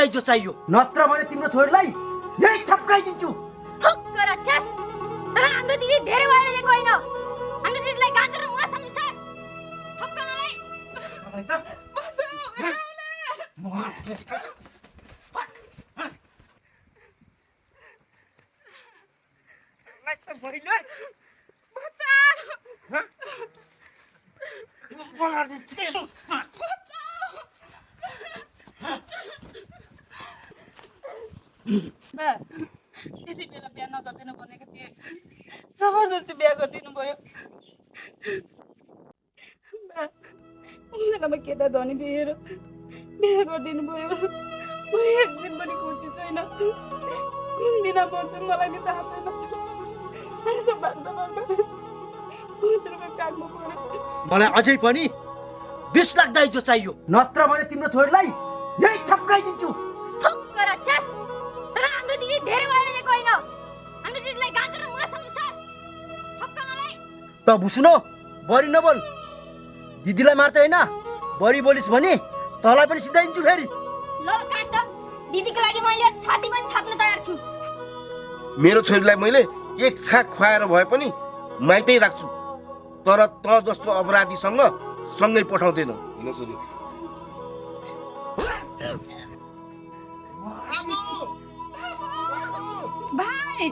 दाइजो चाहियो, नत्र भने तिम्रो छोरीलाई यही ठप्काइदिन्छु। थुक्क राक्षस, तर हाम्रो दिदी धेरै भएर गएको होइन। हाम्रो दिदीलाई गाजर र मुला सम्झिन्छस्? थप्काउनलाई त्यति बेला बिहा नगरिदिनु भनेको थिएँ, जबरजस्ती बिहा गरिदिनु भयो। बेलामा केटा धनी दिएर बिहा गरिदिनु भयो। म एक दिन पनि खुसी छैन। कुन दिन पर्छ मलाई नि थाहा छैन। यसो भाग्दा भाग्दा हजुरको काखमा पऱ्यो। मलाई अझै पनि 20 लाख दाइजो चाहियो, नत्र भने तिम्रो छोरीलाई यही ठप्काइदिन्छु। थुक्क राक्षस, तर हाम्रो दिदी धेरै भएर गएको होइन। हाम्रो दिदीलाई गाजर र मुला सम्झिन्छस्? थप्काउनलाई त भुसुनो, बढी नबोल। दिदीलाई मात्र होइन, बढी बोलिस् भने तँलाई पनि सिधाइदिन्छु फेरि। ल काट त, दिदीको लागि मैले छाती पनि थाप्न तयार छु। मेरो छोरीलाई मैले एक छाक खुवाएर भए पनि माइतै राख्छु, तर त जस्तो अपराधीसँग सँगै पठाउँदैन। होइन छोरी? भाइ